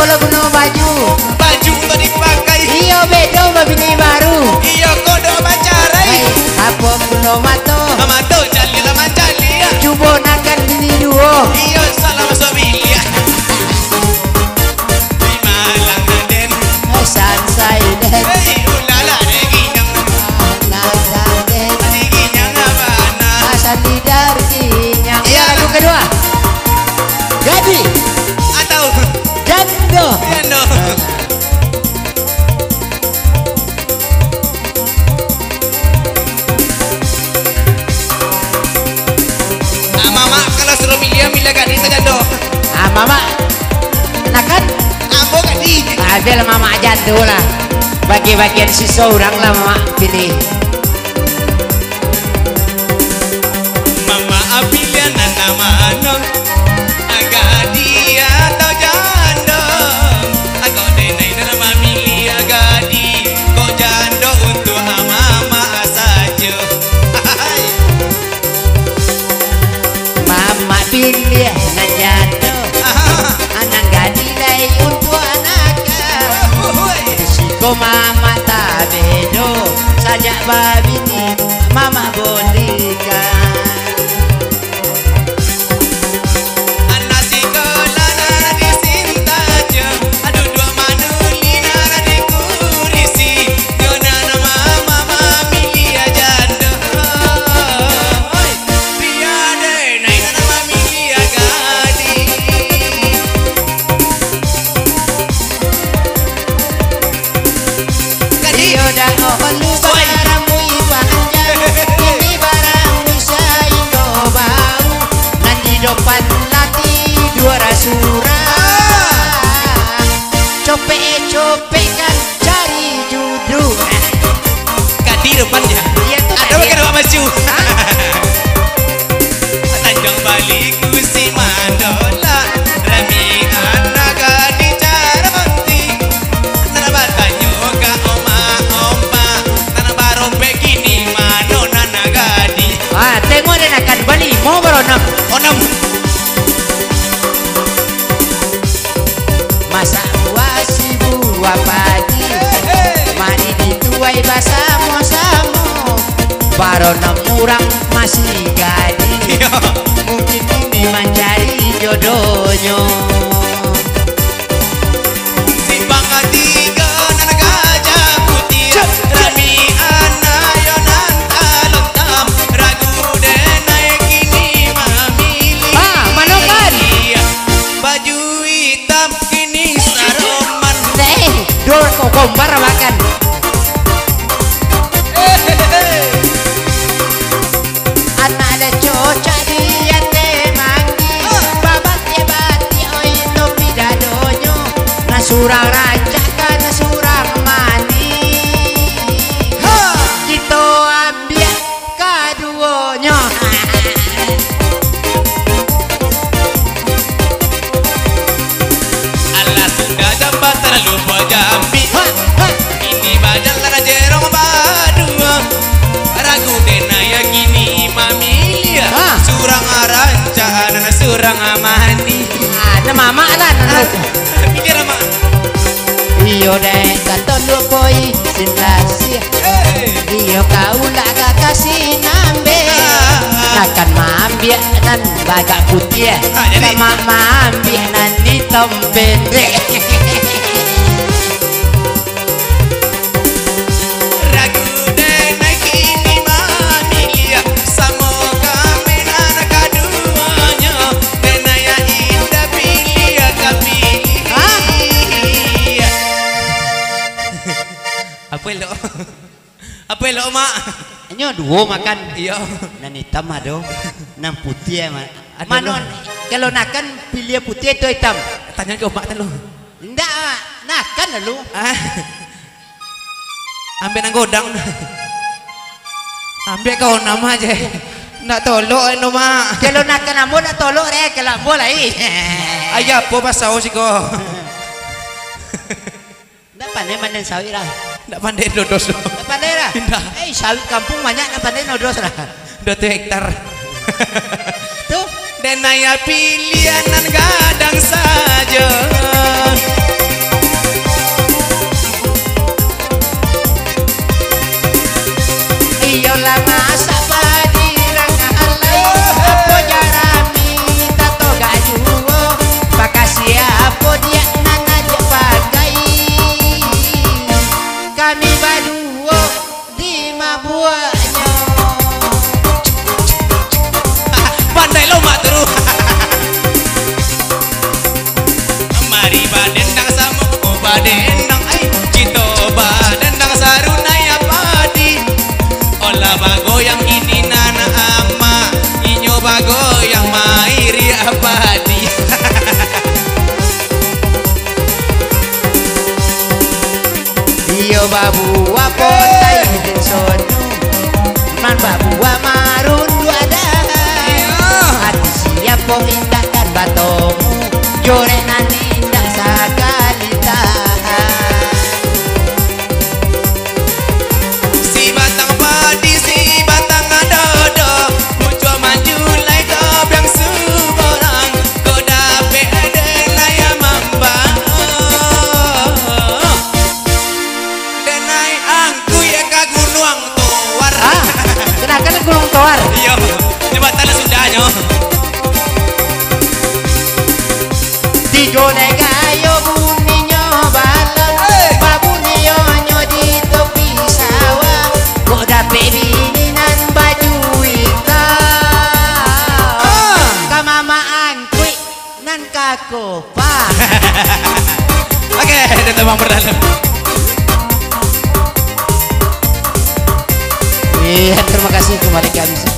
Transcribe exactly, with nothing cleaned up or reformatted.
Kalau guno baju. Baju tu dipakai. Iyo, bedo babini baru. Iyo, kodok macarai. Hai, apo guno mato? Mato caliak lah mancaliak. Cubo nakan bini duo. Iyo, salah masuk biliak. Di malang den. Oh, sansai den. Hei, ulala, diginyang. Nakan den. Diginyang abana. Asal lidah diginyang. Iya, lagu kedua. Gadih. Atau jando. Jando. Ah, mamak, kalau suruh milih, milih gadih atau jando? Ah, mamak. Nakan? Ambo gadih. Ah, biarlah mamak jando lah. Bagi-bagian sisa urang lah mamak pilih. Mamak pilihan nan mano? Gadih atau jando? Kok denai nan mamilih gadih, kok jando untuak mamak sajo. Mamak piliah nan jando. Nan gadih lai untuak anak. Siko mamak tabedo, sajak babini mamak bolehkan. Anak sikolah nan disintajo, duduak manulih nan dikurisi, nyo nan mamak mamilih jando. Oi, biade nai nan mamilih gadih. Iyo dah, oh, lu barambui panjang, ini barambui sainggo bau, nan di dopan lati duo rasuran. Copek-copek kan cari judu. Gadih dopan ya? Iya, tu ada gadih. Bukan awak maju. Hah? Tanjung Bali kusi mandola, rami anak gadih cara konti. Nan batanyo ka omak-omak, nan baropek kini mano nan gadih. Ah, tengok deh, nakan balimo baru onom. Onom. Masak buah si buah padi, mari dituai basamo-samo. Baru onom urang masih gadih. Iyo. Mungkin ini mancari jodohnyo. Simpang tigo nan gajah putiah, rami anak yo nan talontam, ragu denai kini mamilih. Ah, mano kan? Baju itam kini saroman. Neh, dor kok kombar makan. Anak dah cocok di ate manggi. Babatiak-batiak oi topi dadonyo. Nan surang rancak ka nan surang mandi. Kito ambiak kaduonyo. Alah sudah jamban talalu bajambi. Ini bajalan jerong baduo. Ragu denai kini mamilih. Surang rancak nan surang mandi. Ah, nan mamak lah, nan. Pikir amak. Iyo dek, kato lu koi sindasi. Iyo kaulak ka kasi nambe. Nakan maambiak nan bagak putiah, ah, jadi. Sama maambiak nan itam pendek. Ragu denai kini mamilih, samo kami nan kaduonyo, denai indak pilih ka pilih. Hah? Apo elok? Apo elok, Mak? Nyo duo makan. Iyo. Nan itam ado, nan putiah, Mak. Ado. Mano, lo? Kalau nakan pilih putiah atau itam? Tanyo ka Mak tu lo. Indak, Mak. Nakan lalu. Ah. Ambiak nan godang. Ambiak kau nama je. Ndak tolok eno, Mak. Kalau nakan ambo ndak tolok deh, kalau ambo lai. Ayo, apo pasau siko? Ndak pandai manen sawit lah. Ndak pandai dodos. Ndak pandai lah. Indak. Eh, sawit kampung banyak, ndak pandai nodos lah. Dua ratus hektar. Tuh. Denai pilihan nan gadang sajo. Kodiak nan adiak pakai, kami baduo di mabuaknyo. Pandai lo mak turu. Mari badendang samo, badendang ai, kito badendang sarunai padi. Olah bagoyang inin anak amak, inyo bagoyang mairiak padi. Iyo babuah pondai den sono, nan babuah marunduak dah. Iyo. Ati siapo indak kan batomu, jorek nan indak sakali tahan. Sibatang padi, sibatang dodo, muco manjulai tobiang suborang, ko dapek denai mambao. Denai angkuik ka Gunuang Toar. Ah, kenakan Gunuang Toar. Iyo, jambatan lah sudahnyo. Tigo nai gayo buninyo balam, hei, babunyi onyo di topi sawah. Kok dapek bini nan baju itam, ah, ka mamak angkuik nan ka kopa. Oke, dah teman berdalam. Iya, terima kasih kembali kami.